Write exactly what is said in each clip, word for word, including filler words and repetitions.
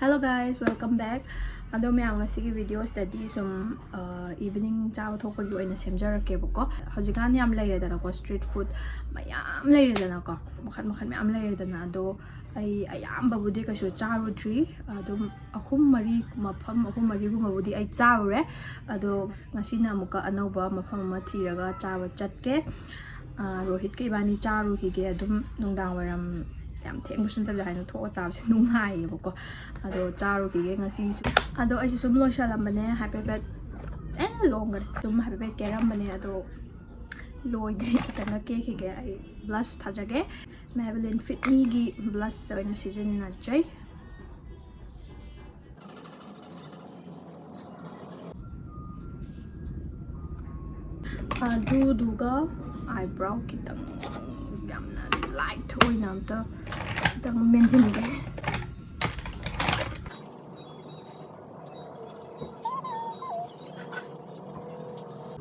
Hello guys, welcome back. ꯑꯗꯣ ꯃꯌꯥꯝ, ꯉꯁꯤꯒꯤ ꯚꯤꯗꯤꯑꯣꯁꯤꯗꯗꯤ ꯁꯨꯝ ꯏꯚꯤꯅꯤꯡ ꯆꯥꯕ ꯊꯣꯛꯄꯒꯤ ꯑꯣꯏꯅ ꯁꯦꯝꯖꯔꯛꯀꯦꯕꯀꯣ꯫ ꯍꯧꯖꯤꯛꯀꯥꯟ ꯌꯥꯝ ꯂꯩꯔꯦꯗꯅꯀꯣ, ꯁ꯭ꯇ꯭ꯔꯤꯠ ꯐꯨꯗ ꯃꯌꯥꯝ ꯂꯩꯔꯦꯗꯅꯀꯣ, ꯃꯈꯜ ꯃꯈꯜ ꯃꯌꯥꯝ ꯂꯩꯔꯦꯗꯅ꯫ ꯑꯗꯣ ꯑꯩ ꯑꯌꯥꯝꯕꯕꯨꯗꯤ ꯀꯩꯁꯨ ꯆꯥꯔꯨꯗ꯭ꯔꯤ, ꯑꯗꯨꯝ ꯑꯍꯨꯝ ꯃꯔꯤ, ꯃꯐꯝ ꯑꯍꯨꯝ ꯃꯔꯤꯒꯨꯝꯕꯕꯨꯗꯤ ꯑꯩ ꯆꯥꯔꯨꯔꯦ꯫ ꯑꯗꯣ ꯉꯁꯤꯅ ꯑꯃꯨꯛꯀ ꯑꯅꯧꯕ ꯃꯐꯝ ꯑꯃ ꯊꯤꯔꯒ ꯆꯥꯕ ꯆꯠꯀꯦ꯫ ꯑꯥ, ꯔꯣꯍꯤꯠꯀ ꯏꯕꯥꯅꯤ ꯆꯥꯔꯨꯈꯤꯒꯦ꯫ ꯑꯗꯨꯝ ꯅꯨꯡꯗꯥꯡ ꯋꯥꯏꯔꯝ ꯌꯥꯝ ꯊꯦꯡꯕꯁꯨ ꯅꯠꯇꯕꯤꯗ ꯍꯥꯏꯅ ꯊꯣꯛꯑ ꯆꯥꯕꯁꯦ ꯅꯨꯡꯉꯥꯏꯌꯦꯕꯀꯣ꯫ ꯑꯗꯣ ꯆꯥꯔꯨꯈꯤꯒꯦ ꯉꯁꯤꯁꯨ꯫ ꯑꯗꯣ ꯑꯩꯁꯦ ꯁꯨꯝ ꯂꯣꯏꯁꯜꯂꯝꯕꯅꯦ, ꯍꯥꯏꯐꯦꯠ ꯍꯥꯏꯐꯦꯠ, ꯑꯦ, ꯂꯣꯡꯈꯔꯦ꯫ ꯁꯨꯝ ꯍꯥꯏꯐꯦꯠ ꯍꯥꯏꯐꯦꯠ ꯀꯦꯔꯝꯕꯅꯦ, ꯑꯗꯣ ꯂꯣꯏꯗ꯭ꯔꯤ, ꯈꯤꯇꯪꯒ ꯀꯦꯈꯤꯒꯦ꯫ ꯑꯩ ꯕ꯭ꯂꯁ ꯊꯥꯖꯒꯦ꯫ Maybelline Fit Meꯒꯤ ꯕ꯭ꯂꯁ ꯑꯣꯏꯅ ꯁꯤꯖꯤꯟꯅꯖꯩ꯫ ꯑꯗꯨꯗꯨꯒ ꯑꯥꯏꯕ꯭ꯔꯣ ꯈꯤꯇꯪ, ꯌꯥꯝꯅ ꯂꯥꯏꯠ ꯑꯣꯏꯅ ꯑꯝꯇ ꯈꯤꯇꯪ ꯃꯦꯟꯁꯤꯟꯒꯦ꯫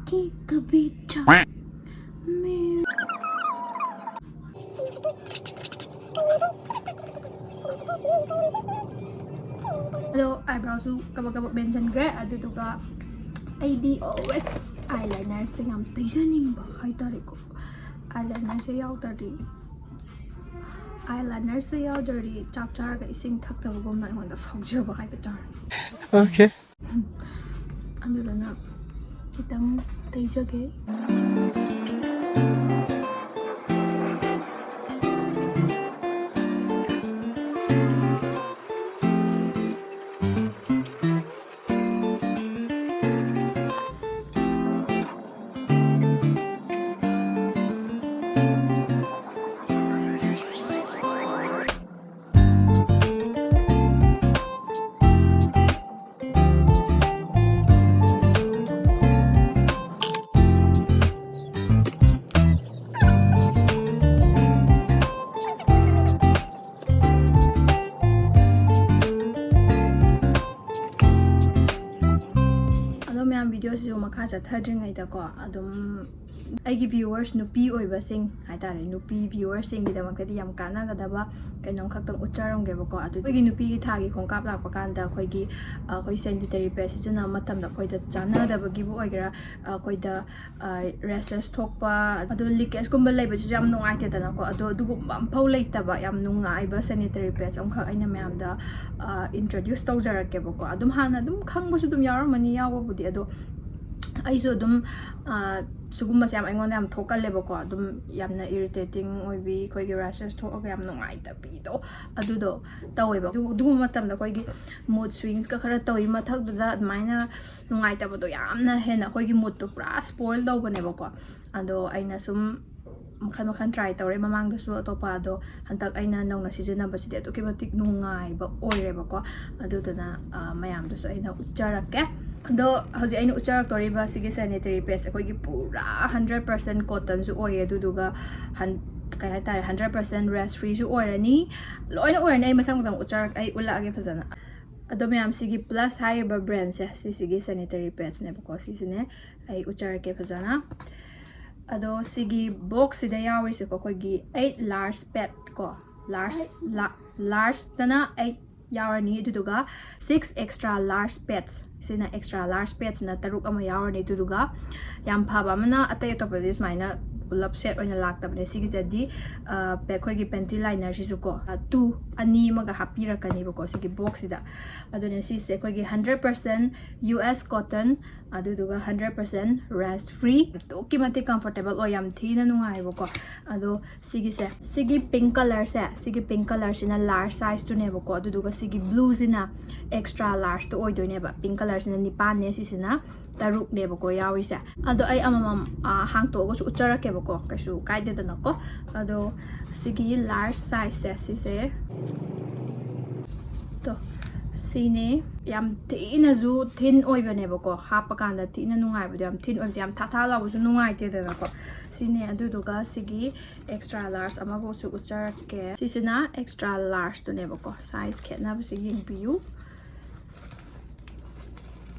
ꯀꯤꯛ ꯕꯤꯠ ꯆꯥ꯫ ꯃꯦ- ꯑꯗꯣ ꯑꯥꯏꯕ꯭ꯔꯣꯁꯨ ꯀꯕꯛ ꯀꯕꯛ ꯃꯦꯟꯁꯤꯟꯈ꯭ꯔꯦ꯫ ꯑꯗꯨꯗꯨꯒ ꯑꯩꯗꯤ always ꯑꯥꯏ ꯂꯥꯏꯅꯔꯁꯦ ꯌꯥꯝ ꯇꯩꯖꯅꯤꯡꯕ ꯍꯥꯏꯇꯥꯔꯦꯀꯣ꯫ ꯑꯥꯏ ꯂꯥꯏꯅꯔꯁꯦ ꯌꯥꯎꯗ꯭ꯔꯗꯤ, ꯑꯥꯏ ꯂꯥꯏꯅꯔꯁꯦ ꯌꯥꯎꯗ꯭ꯔꯗꯤ ꯆꯥꯛ ꯆꯥꯔꯒ ꯏꯁꯤꯡ ꯊꯛꯇꯕꯒꯨꯝꯅ ꯑꯩꯉꯣꯟꯗ ꯐꯥꯎꯖꯕ ꯍꯥꯏꯕ ꯇꯥꯔꯦ꯫ Okay. ꯑꯗꯨꯗꯨꯅ ꯈꯤꯇꯪ ꯇꯩꯖꯒꯦ꯫ ꯑꯗꯣ ꯃꯌꯥꯝ, ꯚꯤꯗꯤꯑꯣꯁꯤꯁꯨ ꯃꯈꯥ ꯆꯠꯊꯗ꯭ꯔꯤꯉꯩꯗꯀꯣ, ꯑꯗꯨꯝ ꯑꯩꯒꯤ viewers ꯅꯨꯄꯤ ꯑꯣꯏꯕꯁꯤꯡ ꯍꯥꯏꯇꯥꯔꯦ, ꯅꯨꯄꯤ viewersꯁꯤꯡꯒꯤꯗꯃꯛꯇꯗꯤ ꯌꯥꯝ ꯀꯥꯟꯅꯒꯗꯕ ꯀꯩꯅꯣꯝꯈꯛꯇꯪ ꯎꯠꯆꯔꯝꯒꯦꯕꯀꯣ꯫ ꯑꯗꯨ ꯑꯩꯈꯣꯏꯒꯤ ꯅꯨꯄꯤꯒꯤ ꯊꯥꯒꯤ ꯈꯣꯡꯀꯥꯞ ꯂꯥꯛꯄ ꯀꯥꯟꯗ ꯑꯩꯈꯣꯏꯒꯤ, ꯑ, ꯑꯩꯈꯣꯏ sanitary pad ꯁꯤꯖꯤꯟꯅꯕ ꯃꯇꯝꯗ ꯑꯩꯈꯣꯏꯗ ꯆꯥꯟꯅꯗꯕꯒꯤꯕꯨ ꯑꯣꯏꯒꯦꯔꯥ, ꯑꯩꯈꯣꯏꯗ, ꯑ, rashes ꯊꯣꯛꯄ, ꯑꯗꯣ leakageꯀꯨꯝꯕ ꯂꯩꯕꯁꯤꯁꯨ ꯌꯥꯝ ꯅꯨꯡꯉꯥꯏꯇꯦꯗꯅꯀꯣ꯫ ꯑꯗꯣ ꯑꯗꯨꯒꯨꯝꯕ ꯑꯝꯐꯥꯎ ꯂꯩꯇꯕ ꯌꯥꯝ ꯅꯨꯡꯉꯥꯏꯕ sanitary pads ꯑꯃꯈꯛ ꯑꯩꯅ ꯃꯌꯥꯝꯗ, ꯑ, introduce ꯇꯧꯖꯔꯛꯀꯦꯕꯀꯣ꯫ ꯑꯗꯨꯝ ꯍꯥꯟꯅ ꯑꯗꯨꯝ ꯈꯪꯕꯁꯨ ꯑꯗꯨꯝ ꯌꯥꯎꯔꯝꯃꯅꯤ ꯌꯥꯎꯕꯕꯨꯗꯤ, ꯑꯗꯣ ꯑꯩꯁꯨ ꯑꯗꯨꯝ, ꯑ, ꯁꯤꯒꯨꯝꯕꯁꯦ ꯌꯥꯝ ꯑꯩꯉꯣꯟꯗ ꯌꯥꯝ ꯊꯣꯛꯀꯜꯂꯦꯕꯀꯣ꯫ ꯑꯗꯨꯝ ꯌꯥꯝꯅ irritating ꯑꯣꯏꯕꯤ, ꯑꯩꯈꯣꯏꯒꯤ rashes ꯊꯣꯛꯑꯒ ꯌꯥꯝ ꯅꯨꯡꯉꯥꯏꯇꯕꯤꯗꯣ ꯑꯗꯨꯗꯣ ꯇꯧꯋꯦꯕ꯫ ꯑꯗꯨ-, ꯑꯗꯨꯒꯨꯝꯕ ꯃꯇꯝꯗ ꯑꯩꯈꯣꯏꯒꯤ mood swingsꯀ ꯈꯔ ꯇꯧꯋꯤ ꯃꯊꯛꯇꯨꯗ, ꯑꯗꯨꯃꯥꯏꯅ ꯅꯨꯡꯉꯥꯏꯇꯕꯗꯣ ꯌꯥꯝꯅ ꯍꯦꯟꯅ ꯑꯩꯈꯣꯏꯒꯤ moodꯇꯣ ꯄꯨꯔꯥ spoil ꯇꯧꯕꯅꯦꯕꯀꯣ꯫ ꯑꯗꯣ ꯑꯩꯅ ꯁꯨꯝ ꯃꯈꯜ ꯃꯈꯜ try ꯇꯧꯔꯦ ꯃꯃꯥꯡꯗꯁꯨ ꯑꯇꯣꯞꯄ, ꯑꯗꯣ ꯍꯟꯗꯛ ꯑꯩꯅ ꯅꯧꯅ ꯁꯤꯖꯤꯟꯅꯕꯁꯤꯗꯤ ꯑꯗꯨꯛꯀꯤ ꯃꯇꯤꯛ ꯅꯨꯡꯉꯥꯏꯕ ꯑꯣꯏꯔꯦꯕꯀꯣ꯫ ꯑꯗꯨꯗꯨꯅ, ꯑ, ꯃꯌꯥꯝꯗꯁꯨ ꯑꯩꯅ ꯎꯠꯆꯔꯛꯀꯦ꯫ ꯑꯗꯣ ꯍꯧꯖꯤꯛ ꯑꯩꯅ ꯎꯠꯆꯔꯛꯇꯣꯔꯤꯕ ꯁꯤꯒꯤ sanitary pads ꯑꯩꯈꯣꯏꯒꯤ ꯄꯨꯔꯥ hundred percent cottonꯁꯨ ꯑꯣꯏꯌꯦ, ꯑꯗꯨꯗꯨꯒ ꯍꯟ-, ꯀꯩ ꯍꯥꯏꯇꯥꯔꯦ, hundred percent rash freeꯁꯨ ꯑꯣꯏꯔꯅꯤ, ꯂꯣꯏꯅ ꯑꯣꯏꯔꯅꯤ꯫ ꯑꯩ ꯃꯊꯪ ꯃꯊꯪ ꯎꯠꯆꯔꯛ-, ꯑꯩ ꯎꯠꯂꯛꯑꯒꯦ ꯐꯖꯅ꯫ ꯑꯗꯣ ꯃꯌꯥꯝ, ꯁꯤꯒꯤ Plus ꯍꯥꯏꯔꯤꯕ brandꯁꯦ, ꯁꯤꯁꯤꯒꯤ sanitary padsꯅꯦꯕꯀꯣ꯫ ꯁꯤꯁꯤꯅꯦ ꯑꯩ ꯎꯠꯆꯔꯛꯀꯦ ꯐꯖꯅ꯫ ꯑꯗꯣ ꯁꯤꯒꯤ boxꯁꯤꯗ ꯌꯥꯎꯔꯤꯁꯦꯀꯣ, ꯑꯩꯈꯣꯏꯒꯤ eight large pad ꯀꯣ, large, ꯂꯥ-, largeꯇꯅ eight ꯌꯥꯎꯔꯅꯤ, ꯑꯗꯨꯗꯨꯒ six extra large pads, ꯁꯤꯅ extra large padsꯅ ꯇꯔꯨꯛ ꯑꯃ ꯌꯥꯎꯔꯅꯤ꯫ ꯑꯗꯨꯗꯨꯒ ꯌꯥꯝ ꯐꯕ ꯑꯃꯅ, ꯑꯇꯩ ꯑꯇꯣꯞꯄꯗꯤ ꯁꯨꯃꯥꯏꯅ ꯄꯨꯂꯞ set ꯑꯣꯏꯅ ꯂꯥꯛꯇꯕꯅꯦ꯫ ꯁꯤꯒꯤꯁꯤꯗꯗꯤ, ꯑ, ꯑꯩꯈꯣꯏꯒꯤ panty linerꯁꯤꯁꯨ ꯀꯣ, ꯑ, two, ꯑꯅꯤ ꯑꯃꯒ ꯍꯥꯞꯄꯤꯔꯛꯀꯅꯤꯕꯀꯣ ꯁꯤꯒꯤ boxꯁꯤꯗ꯫ ꯑꯗꯨꯅ ꯁꯤꯁꯦ ꯑꯩꯈꯣꯏꯒꯤ hundred percent U S cotton, ꯑꯗꯨꯗꯨꯒ hundred percent rash free, ꯑꯗꯨꯛꯀꯤ ꯃꯇꯤꯛ comfortable ꯑꯣꯏ, ꯌꯥꯝ ꯊꯤꯅ ꯅꯨꯡꯉꯥꯏꯕꯀꯣ꯫ ꯑꯗꯣ ꯁꯤꯒꯤꯁꯦ, ꯁꯤꯒꯤ pink colourꯁꯦ, ꯁꯤꯒꯤ pink colourꯁꯤꯅ large sizeꯇꯨꯅꯦꯕꯀꯣ, ꯑꯗꯨꯗꯨꯒ ꯁꯤꯒꯤ blueꯁꯤꯅ extra largeꯇꯣ ꯑꯣꯏꯗꯣꯏꯅꯦꯕ꯫ Pink colourꯁꯤꯅ ꯅꯤꯄꯥꯟꯅꯦ, ꯁꯤꯁꯤꯅ ꯇꯔꯨꯛꯅꯦꯕꯀꯣ ꯌꯥꯎꯔꯤꯁꯦ꯫ ꯑꯗꯣ ꯑꯩ ꯑꯃꯃꯝ, ꯑ, ꯍꯥꯡꯇꯣꯛꯑꯒꯁꯨ ꯎꯠꯆꯔꯛꯀꯦꯕꯀꯣ, ꯀꯩꯁꯨ ꯀꯥꯏꯗꯦꯗꯅꯀꯣ꯫ ꯑꯗꯣ ꯁꯤꯒꯤ large sizeꯁꯦ, ꯁꯤꯁꯦ, ꯇꯣ, ꯁꯤꯅꯦ꯫ ꯌꯥꯝ ꯊꯤꯅꯁꯨ thin ꯑꯣꯏꯕꯅꯦꯕꯀꯣ, ꯍꯥꯞꯄ ꯀꯥꯟꯗ ꯊꯤꯅ ꯅꯨꯡꯉꯥꯏꯕꯗꯣ, ꯌꯥꯝ thin ꯑꯣꯏꯕꯁꯦ ꯌꯥꯝ ꯊꯥ ꯊꯥ ꯂꯥꯎꯕꯁꯨ ꯅꯨꯡꯉꯥꯏꯇꯦꯗꯅꯀꯣ꯫ ꯁꯤꯅꯦ꯫ ꯑꯗꯨꯗꯨꯒ ꯁꯤꯒꯤ extra large ꯑꯃꯕꯨꯁꯨ ꯎꯠꯆꯔꯛꯀꯦ꯫ ꯁꯤꯁꯤꯅ extra largeꯇꯨꯅꯦꯕꯀꯣ, size ꯈꯦꯠꯅꯕꯁꯦ ꯌꯦꯡꯕꯤꯌꯨ꯫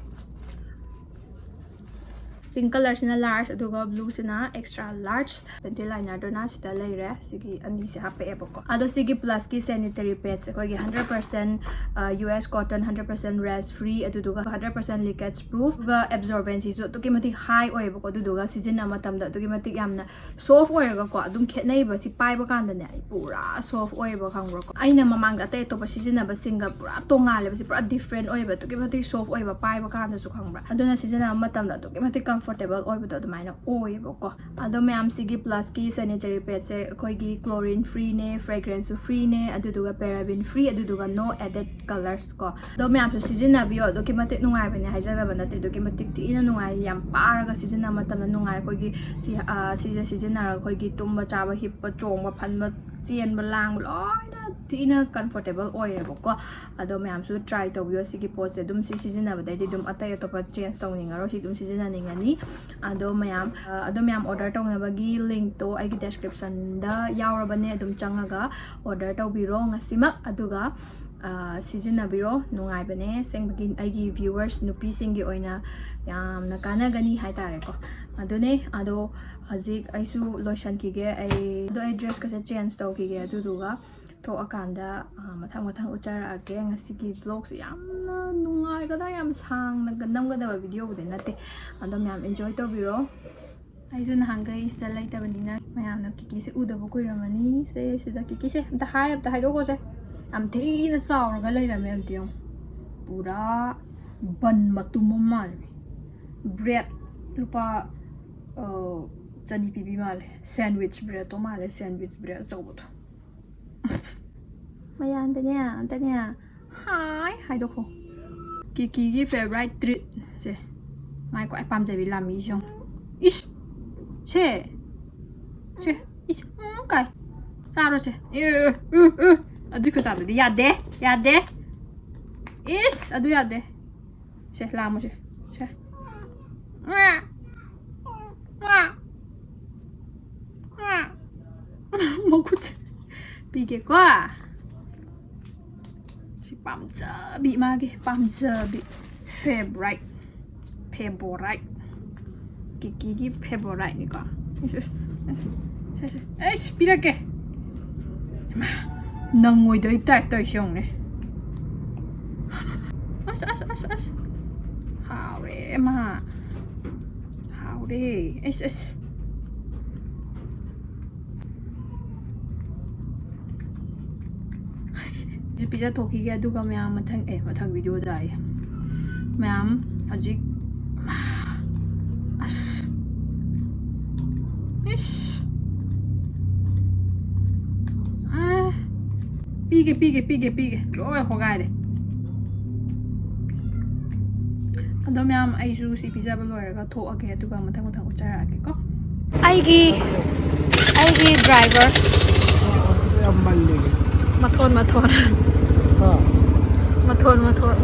Pink colorꯁꯤꯅ large, ꯑꯗꯨꯒ blueꯁꯤꯅ extra large꯫ Panty linerꯗꯨꯅ ꯁꯤꯗ ꯂꯩꯔꯦ, ꯁꯤꯒꯤ ꯑꯅꯤꯁꯦ ꯍꯥꯞꯄꯛꯑꯦꯕꯀꯣ꯫ ꯑꯗꯣ ꯁꯤꯒꯤ Plushꯀꯤ sanitary pads ꯑꯩꯈꯣꯏꯒꯤ hundred percent US cotton, hundred percent rash free, ꯑꯗꯨꯗꯨꯒ hundred percent leakage proof, ꯑꯗꯨꯒ absorbencyꯁꯨ ꯑꯗꯨꯛꯀꯤ ꯃꯇꯤꯛ high ꯑꯣꯏꯌꯦꯕꯀꯣ꯫ ꯑꯗꯨꯗꯨꯒ ꯁꯤꯖꯤꯟꯅꯕ ꯃꯇꯝꯗ ꯑꯗꯨꯛꯀꯤ ꯃꯇꯤꯛ ꯌꯥꯝꯅ soft ꯑꯣꯏꯔꯒꯀꯣ, ꯑꯗꯨꯝ ꯈꯦꯠꯅꯩꯕ ꯁꯤ ꯄꯥꯏꯕ ꯀꯥꯟꯗꯅꯦ꯫ ꯑꯩ ꯄꯨꯔꯥ soft ꯑꯣꯏꯌꯦꯕ, ꯈꯪꯕ꯭ꯔꯥꯀꯣ? ꯑꯩꯅ ꯃꯃꯥꯡꯗ ꯑꯇꯩ ꯑꯇꯣꯞꯄ ꯁꯤꯖꯤꯟꯅꯕꯁꯤꯡꯒ ꯄꯨꯔꯥ ꯇꯣꯡꯉꯥꯜꯂꯦꯕ꯫ ꯁꯤ ꯄꯨꯔꯥ different ꯑꯣꯏꯌꯦꯕ, ꯑꯗꯨꯛꯀꯤ ꯃꯇꯤꯛ soft ꯑꯣꯏꯕ ꯄꯥꯏꯕ ꯀꯥꯟꯗꯁꯨ, ꯈꯪꯕ꯭ꯔꯥ? ꯑꯗꯨꯅ ꯁꯤꯖꯤꯟꯅꯕ ꯃꯇꯝꯗ ꯑꯗꯨꯛꯀꯤ ꯃꯇꯤꯛ comfortable ꯑꯣꯏꯕꯗꯣ ꯑꯗꯨꯃꯥꯏꯅ ꯑꯣꯏꯌꯦꯕꯀꯣ꯫ ꯑꯗꯣ ꯃꯌꯥꯝꯁꯤꯒꯤ Plushꯀꯤ sanitary padsꯁꯦ ꯑꯩꯈꯣꯏꯒꯤ chlorine freeꯅꯦ, fragranceꯁꯨ freeꯅꯦ, ꯑꯗꯨꯗꯨꯒ paraben free, ꯑꯗꯨꯗꯨꯒ no added colors ꯀꯣ꯫ ꯑꯗꯣ ꯃꯌꯥꯝꯁꯨ ꯁꯤꯖꯤꯟꯅꯕꯤꯌꯣ, ꯑꯗꯨꯛꯀꯤ ꯃꯇꯤꯛ ꯅꯨꯡꯉꯥꯏꯕꯅꯦ, ꯍꯥꯏꯖꯗꯕ ꯅꯠꯇꯦ, ꯑꯗꯨꯛꯀꯤ ꯃꯇꯤꯛ ꯊꯤꯅ ꯅꯨꯡꯉꯥꯏ, ꯌꯥꯝ ꯄꯥꯔꯒ ꯁꯤꯖꯤꯟꯅꯕ ꯃꯇꯝꯗ ꯅꯨꯡꯉꯥꯏ꯫ ꯑꯩꯈꯣꯏꯒꯤ ꯁꯤ, ꯑ, ꯁꯤꯁꯦ ꯁꯤꯖꯤꯟꯅꯔꯒ ꯑꯩꯈꯣꯏꯒꯤ ꯇꯨꯝꯕ ꯆꯥꯕ, ꯍꯤꯞꯄ, ꯆꯣꯡꯕ, ꯐꯟꯕ, ꯆꯦꯟꯕ, ꯂꯥꯡꯕ ꯂꯣꯏꯅ ꯊꯤꯅ comfortable ꯑꯣꯏꯔꯦꯕꯀꯣ꯫ ꯑꯗꯣ ꯃꯌꯥꯝꯁꯨ try ꯇꯧꯕꯤꯌꯣ꯫ ꯁꯤꯒꯤ ꯄꯣꯠꯁꯦ ꯑꯗꯨꯝ ꯁꯤ ꯁꯤꯖꯤꯟꯅꯕꯗꯩꯗꯤ ꯑꯗꯨꯝ ꯑꯇꯩ ꯑꯇꯣꯞꯄ change ꯇꯧꯅꯤꯡꯉꯔꯣꯏ, ꯁꯤ ꯑꯗꯨꯝ ꯁꯤꯖꯤꯟꯅꯅꯤꯡꯉꯅꯤ꯫ ꯑꯗꯣ ꯃꯌꯥꯝ, ꯑ, ꯑꯗꯣ ꯃꯌꯥꯝ order ꯇꯧꯅꯕꯒꯤ linkꯇꯣ ꯑꯩꯒꯤ descriptionꯗ ꯌꯥꯎꯔꯕꯅꯦ, ꯑꯗꯨꯝ ꯆꯪꯉꯒ order ꯇꯧꯕꯤꯔꯣ ꯉꯁꯤꯃꯛ꯫ ꯑꯗꯨꯒ, ꯑ, ꯁꯤꯖꯤꯟꯅꯕꯤꯔꯣ, ꯅꯨꯡꯉꯥꯏꯕꯅꯦ ꯑꯁꯦꯡꯕꯒꯤ꯫ ꯑꯩꯒꯤ viewers ꯅꯨꯄꯤꯁꯤꯡꯒꯤ ꯑꯣꯏꯅ ꯌꯥꯝꯅ ꯀꯥꯟꯅꯒꯅꯤ ꯍꯥꯏꯇꯥꯔꯦꯀꯣ꯫ ꯑꯗꯨꯅꯦ꯫ ꯑꯗꯣ ꯍꯧꯖꯤꯛ ꯑꯩꯁꯨ ꯂꯣꯏꯁꯟꯈꯤꯒꯦ꯫ ꯑꯩ, ꯑꯗꯣ ꯑꯩ dressꯀꯁꯦ change ꯇꯧꯈꯤꯒꯦ, ꯑꯗꯨꯗꯨꯒ ꯊꯣꯛꯑꯀꯥꯟꯗ, ꯑ, ꯃꯊꯪ ꯃꯊꯪ ꯎꯠꯆꯔꯛꯑꯒꯦ꯫ ꯉꯁꯤꯒꯤ vlogꯁꯦ ꯌꯥꯝꯅ ꯅꯨꯡꯉꯥꯏꯒꯗ꯭ꯔꯥ, ꯌꯥꯝ ꯁꯥꯡꯅꯒ ꯅꯝꯒꯗꯕ videoꯕꯨꯗꯤ ꯅꯠꯇꯦ, ꯑꯗꯣ ꯃꯌꯥꯝ enjoy ꯇꯧꯕꯤꯔꯣ꯫ ꯑꯩꯁꯨ ꯅꯍꯥꯟꯈꯩ ꯁꯤꯗ ꯂꯩꯇꯕꯅꯤꯅ ꯃꯌꯥꯝꯅ ꯀꯤꯀꯤꯁꯦ ꯎꯗꯕ ꯀꯨꯏꯔꯝꯃꯅꯤ꯫ ꯁꯦ, ꯁꯤꯗ ꯀꯤꯀꯤꯁꯦ ꯑꯝꯇ ꯍꯥꯏ, ꯑꯝꯇ ꯍꯥꯏꯗꯣꯛꯀꯣꯁꯦ꯫ ꯌꯥꯝ ꯊꯤꯅ ꯆꯥꯎꯔꯒ ꯂꯩꯔꯝꯃꯦ, ꯑꯝꯇ ꯌꯦꯡꯉꯣ꯫ ꯄꯨꯔꯥ bun ꯃꯇꯨꯝ ꯑꯃ ꯃꯥꯜꯂꯦ꯫ Bread ꯂꯨꯄꯥ, ꯑ, ꯆꯅꯤ ꯄꯤꯕꯤ ꯃꯥꯜꯂꯦ꯫ Sandwich breadꯇꯣ ꯃꯥꯜꯂꯦ, sandwich bread ꯑꯆꯧꯕꯗꯣ꯫ ꯃꯌꯥꯝꯗꯅꯦ, ꯑꯝꯇꯅꯦ, hi ꯍꯥꯏꯗꯣꯛꯈꯣ꯫ ꯀꯤꯀꯤꯒꯤ favourite treat ꯁꯦ, ꯃꯥꯏ ꯈ꯭ꯋꯥꯏ ꯄꯥꯝꯖꯕꯤ ꯂꯥꯝꯃꯤꯁꯦ ꯌꯦꯡꯉꯣ꯫ ꯏꯁ! ꯁꯦ! ꯁꯦ! ꯏꯁ! ꯎꯝ, ꯀꯥꯏ! ꯆꯥꯔꯣ ꯁꯦ꯫ ꯑꯦ, ꯑꯦ, ꯑꯦ, ꯑꯦ꯫ ꯑꯗꯨꯏ ꯈꯨꯆꯥꯗꯨꯗꯤ ꯌꯥꯗꯦ! ꯌꯥꯗꯦ! ꯏꯁ! ꯑꯗꯨ ꯌꯥꯗꯦ! ꯁꯦ, ꯂꯥꯝꯃꯣ ꯁꯦ꯫ ꯁꯦ꯫ ꯃꯈꯨꯠ ꯄꯤꯒꯦꯀꯣ꯫ ꯁꯤ ꯄꯥꯝꯖꯕꯤ, ꯃꯥꯒꯤ ꯄꯥꯝꯖꯕꯤ꯫ Favourite꯫ Favourite꯫ ꯀꯤꯀꯤꯒꯤ ꯐꯦꯕꯣꯔꯥꯏꯠꯅꯤꯀꯣ꯫ ꯑꯩꯁ, ꯑꯩꯁ, ꯑꯩꯁ, ꯑꯩꯁ, ꯄꯤꯔꯛꯀꯦ꯫ ꯏꯃꯥ, ꯅꯪꯉꯣꯏꯗꯣꯏ ꯇꯥꯏꯞ ꯇꯧꯔꯤꯁꯦ ꯌꯦꯡꯉꯨꯅꯦ꯫ ꯑꯁ, ꯑꯁ, ꯑꯁ, ꯑꯁ꯫ ꯍꯥꯎꯔꯦ ꯃꯥ꯫ ꯍꯥꯎꯔꯦ꯫ ꯑꯩꯁ, ꯑꯁ꯫ ꯁꯤ ꯄꯤꯖꯊꯣꯛꯈꯤꯒꯦ, ꯑꯗꯨꯒ ꯃꯌꯥꯝ ꯃꯊꯪ, ꯑꯦ, ꯃꯊꯪ ꯚꯤꯗꯤꯑꯣꯗ ꯑꯩ ꯃꯌꯥꯝ ꯍꯧꯖꯤꯛ, ꯑꯁ, ꯏꯁ, ꯑ, ꯄꯤꯒꯦ, ꯄꯤꯒꯦ, ꯄꯤꯒꯦ, ꯄꯤꯒꯦ, ꯂꯣꯏ ꯍꯣꯒꯥꯏꯔꯦ꯫ ꯑꯗꯣ ꯃꯌꯥꯝ, ꯑꯩꯁꯨ ꯁꯤ ꯄꯤꯖꯕ ꯂꯣꯏꯔꯒ ꯊꯣꯛꯑꯒꯦ, ꯑꯗꯨꯒ ꯃꯊꯪ ꯃꯊꯪ ꯎꯠꯆꯔꯛꯑꯒꯦꯀꯣ꯫ ꯑꯩꯒꯤ, ꯑꯩꯒꯤ ꯗ꯭ꯔꯥꯏꯚꯔ꯫ ꯌꯥꯝ ꯃꯜꯂꯦ꯫ ꯃꯊꯣꯟ, ꯃꯊꯣꯟ꯫ ꯍꯥ? ꯃꯊꯣꯟ, ꯃꯊꯣꯟ꯫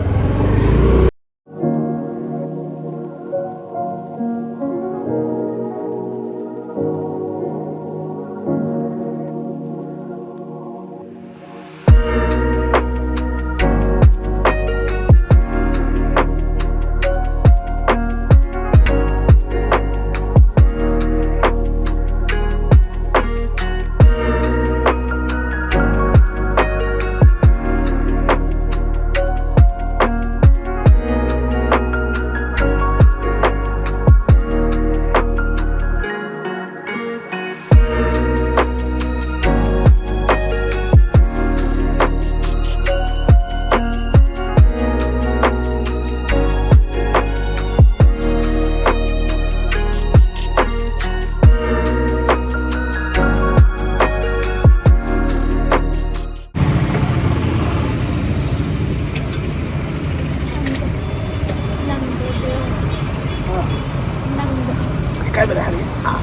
ꯀꯥꯏꯕꯗ ꯍꯥꯏꯔꯤ? ꯑꯥ꯫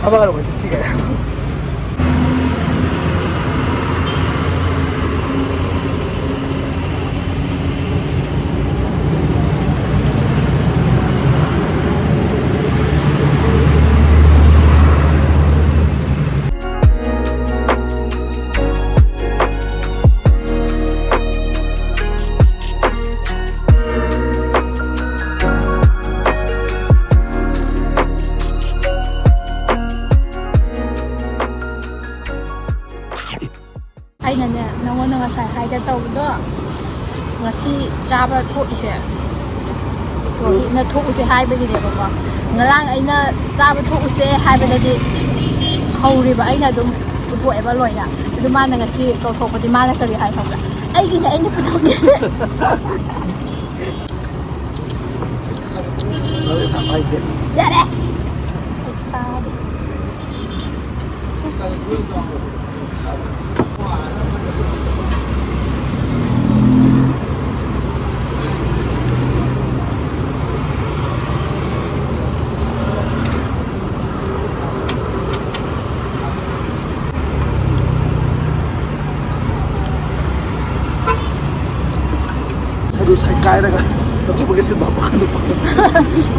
ꯊꯕꯛ ꯑꯔꯨꯕ ꯆꯠꯁꯤ ꯀꯥꯏꯅ꯫ ꯆꯥꯕ ꯊꯣꯛꯏꯁꯦ ꯔꯣꯍꯤꯠꯅ ꯊꯣꯛꯎꯁꯦ ꯍꯥꯏꯕꯒꯤꯅꯦꯕꯀꯣ꯫ ꯉꯔꯥꯡ ꯑꯩꯅ ꯆꯥꯕ ꯊꯣꯛꯎꯁꯦ ꯍꯥꯏꯕꯗꯗꯤ ꯍꯧꯔꯤꯕ ꯑꯩꯅ ꯑꯗꯨꯝ ꯄꯨꯊꯣꯛꯑꯦꯕ ꯂꯣꯏꯅ꯫ ꯑꯗꯨ ꯃꯥꯅ ꯉꯁꯤ ꯀꯧꯊꯣꯛꯄꯗꯤ ꯃꯥꯅ ꯀꯔꯤ ꯍꯥꯏ ꯈꯪꯕ꯭ꯔꯥ? "ꯑꯩꯒꯤꯅꯦ, ꯑꯩꯅ ꯄꯨꯊꯣꯛꯀꯦ"꯫ ꯌꯥꯔꯦ꯫ ꯁꯔꯨ ꯁꯥꯏ ꯀꯥꯏꯔꯒ ꯂꯧꯊꯣꯛꯄꯒꯤ ꯁꯤꯟꯕ ꯍꯥꯞꯄ ꯀꯥꯟꯗ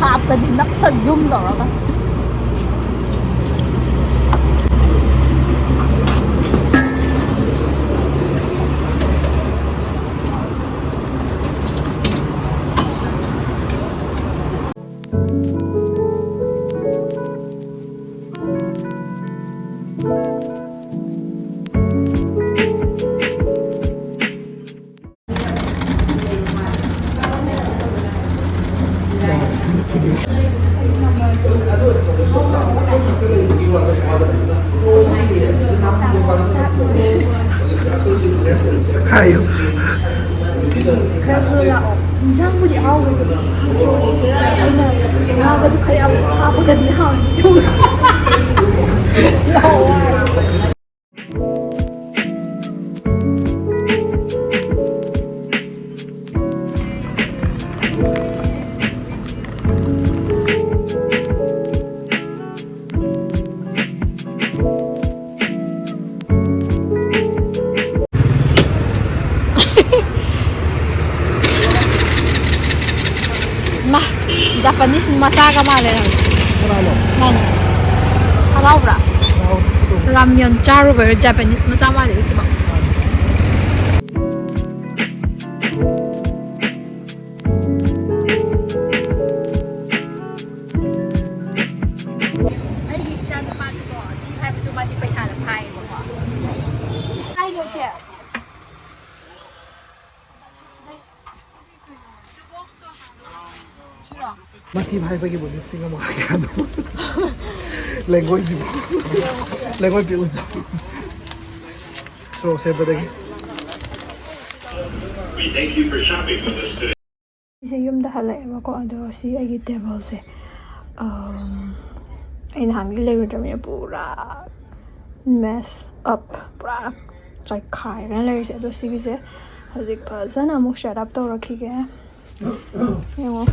ꯍꯥꯞꯀꯅꯤ ꯅꯛꯁ ꯖꯨꯝ ꯇꯧꯔꯒ꯫ ꯍꯥꯏꯌꯨ꯫ ꯈꯔ ꯈꯔ ꯂꯥꯛꯑꯣ꯫ ꯏꯟꯖꯥꯡꯕꯨꯗꯤ ꯑꯍꯥꯎꯕꯅꯤ꯫ ꯀꯥꯡꯁꯣꯏ꯫ ꯑꯩꯅ ꯉꯥꯒꯗꯨ ꯈꯔ ꯌꯥꯝ ꯍꯥꯞꯄꯒꯗꯤ ꯍꯥꯎꯅꯤ꯫ ꯃꯥ, ꯖꯄꯥꯅꯤꯁ ꯃꯆꯥꯒ ꯃꯥꯜꯂꯦ ꯅꯪ꯫ ꯀꯅꯥꯅꯣ? ꯅꯪ꯫ ꯍꯔꯥꯎꯕ꯭ꯔꯥ? ꯍꯔꯥꯎ-, ꯔꯥꯃꯌꯟ ꯆꯥꯔꯨꯕꯩꯔꯥ ꯖꯄꯥꯅꯤꯁ ꯃꯆꯥ ꯃꯥꯜꯂꯦ ꯁꯤꯃ꯫ ꯑꯩꯒꯤ ꯏꯆꯥ ꯅꯨꯄꯥꯗꯤꯀꯣ, ꯊꯤ ꯐꯥꯏꯕꯁꯨ ꯃꯥꯗꯤ ꯄꯩꯁꯥꯅ ꯐꯥꯏꯌꯦꯕꯀꯣ꯫ ꯀꯥꯏꯗꯣ ꯁꯦ? ꯃꯊꯤ ꯍꯥꯏꯕꯒꯤꯕꯨ ꯂꯤꯁꯤꯡ ꯑꯃ ꯀꯌꯥꯅꯣ? ꯂꯩꯉꯣꯏꯁꯤꯕꯨ, ꯂꯩꯉꯣꯏ ꯄꯤꯛꯎꯁꯤꯕꯨ꯫ ꯁꯣꯔꯣꯛ ꯁꯦꯝꯕꯗꯒꯤ꯫ ꯑꯩꯁꯦ ꯌꯨꯝꯗ ꯍꯜꯂꯛꯑꯦꯕꯀꯣ꯫ ꯑꯗꯣ ꯁꯤ ꯑꯩꯒꯤ ꯇꯦꯕꯜꯁꯦ, ꯑꯩ ꯅꯍꯥꯟꯒꯩ ꯂꯩꯔꯨꯗ꯭ꯔꯕꯅꯤꯅ ꯄꯨꯔꯥ mess up, ꯄꯨꯔꯥ ꯆꯥꯏꯈꯥꯏꯔꯒ ꯂꯩꯔꯤꯁꯦ꯫ ꯑꯗꯣ ꯁꯤꯒꯤꯁꯦ ꯍꯧꯖꯤꯛ ꯐꯖꯅ ꯑꯃꯨꯛ set up ꯇꯧꯔꯛꯈꯤꯒꯦ꯫ ꯌꯦꯡꯉꯣ,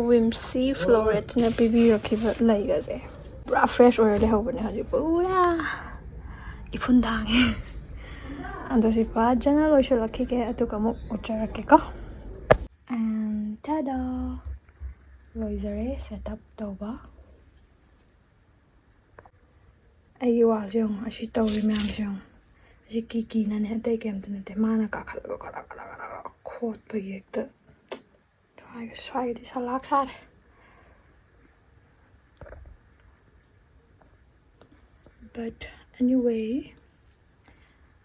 ꯋꯤꯝꯁꯤ ꯐ꯭ꯂꯣꯔꯦꯠꯁꯅ ꯄꯤꯕꯤꯔꯛꯈꯤꯕ ꯂꯩꯒꯁꯦ ꯄꯨꯔꯥ fresh ꯑꯣꯏꯔ ꯂꯩꯍꯧꯕꯅꯦ꯫ ꯍꯧꯖꯤꯛ ꯄꯨꯔꯥ ꯏꯐꯨꯟ ꯊꯥꯡꯉꯦ꯫ ꯑꯗꯣ ꯁꯤ ꯐꯖꯅ ꯂꯣꯏꯁꯤꯜꯂꯛꯈꯤꯒꯦ, ꯑꯗꯨꯒ ꯑꯃꯨꯛ ꯎꯠꯆꯔꯛꯀꯦꯀꯣ꯫ And tada! ꯂꯣꯏꯖꯔꯦ set up ꯇꯧꯕ꯫ ꯑꯩꯒꯤ ꯋꯥꯜꯁꯦ ꯌꯦꯡꯉꯣ, ꯑꯁꯤ ꯇꯧꯔꯤ ꯃꯌꯥꯝꯁꯦ ꯌꯦꯡꯉꯣ꯫ ꯑꯁꯤ ꯀꯤꯀꯤꯅꯅꯦ, ꯑꯇꯩ ꯀꯩꯝꯇ ꯅꯠꯇꯦ꯫ ꯃꯥꯅ ꯀꯥꯈꯠꯂꯒ ꯈꯔ ꯈꯔ ꯈꯔ ꯈꯔ ꯈꯣꯠꯄꯒꯤ ꯍꯦꯛꯇ ꯁ꯭ꯋꯥꯏꯒ-, ꯁ꯭ꯋꯥꯏꯒꯗꯤ ꯁꯂꯥꯛ ꯁꯥꯔꯦ꯫ But anyway,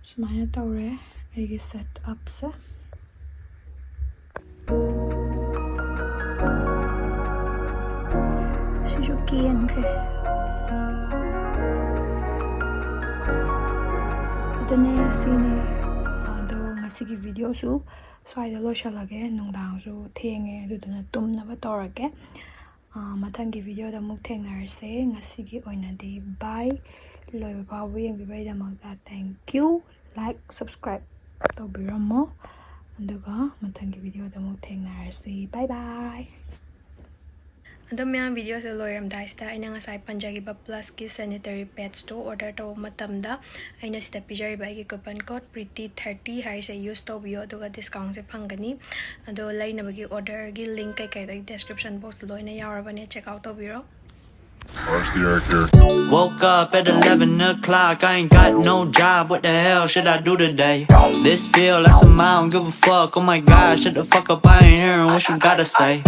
ꯁꯨꯃꯥꯏꯅ ꯇꯧꯔꯦ ꯑꯩꯒꯤ set upꯁꯦ꯫ ꯁꯤꯁꯨ ꯀꯦꯟꯈ꯭ꯔꯦ꯫ ꯑꯗꯨꯅꯦ ꯁꯤꯅꯦ꯫ ꯑꯗꯣ ꯉꯁꯤꯒꯤ videoꯁꯨ ꯁ꯭ꯋꯥꯏꯗ ꯂꯣꯏꯁꯤꯜꯂꯒꯦ꯫ ꯅꯨꯡꯗꯥꯡꯁꯨ ꯊꯦꯡꯉꯦ, ꯑꯗꯨꯗꯨꯅ ꯇꯨꯝꯅꯕ ꯇꯧꯔꯒꯦ꯫ ꯑꯥ, ꯃꯊꯪꯒꯤ videoꯗ ꯑꯃꯨꯛ ꯊꯦꯡꯅꯔꯁꯦ꯫ ꯉꯁꯤꯒꯤ ꯑꯣꯏꯅꯗꯤ bye꯫ ꯂꯣꯏꯕ ꯐꯥꯎꯕ ꯌꯦꯡꯕꯤꯕꯒꯤꯗꯃꯛꯇ thank you꯫ Like, subscribe ꯇꯧꯕꯤꯔꯝꯃꯣ꯫ ꯑꯗꯨꯒ ꯃꯊꯪꯒꯤ videoꯗ ꯑꯃꯨꯛ ꯊꯦꯡꯅꯔꯁꯤ꯫ Bye bye꯫ ꯑꯗꯣ ꯃꯌꯥꯝ, videoꯁꯦ ꯂꯣꯏꯔꯝꯗꯥꯏꯁꯤꯗ ꯑꯩꯅ ꯉꯁꯥꯏ ꯄꯟꯖꯈꯤꯕ Plushꯀꯤ sanitary padsꯇꯣ order ꯇꯧꯕ ꯃꯇꯝꯗ ꯑꯩꯅ ꯁꯤꯗ ꯄꯤꯖꯔꯤꯕ ꯑꯩꯒꯤ coupon code pretty thirty ꯍꯥꯏꯔꯤꯁꯦ use ꯇꯧꯕꯤꯌꯣ, ꯑꯗꯨꯒ discountꯁꯦ ꯐꯪꯒꯅꯤ꯫ ꯑꯗꯣ ꯂꯩꯅꯕꯒꯤ orderꯒꯤ link ꯀꯩꯀꯩꯗꯣ ꯑꯩ description boxꯇ ꯂꯣꯏꯅ ꯌꯥꯎꯔꯕꯅꯦ, check out ꯇꯧꯕꯤꯔꯣ꯫ Woke up at eleven o'clock, I ain't got no job, what the hell should I do today? This feel like some I don't give a fuck, oh my god, shut the fuck up, I ain't hearing what you gotta say.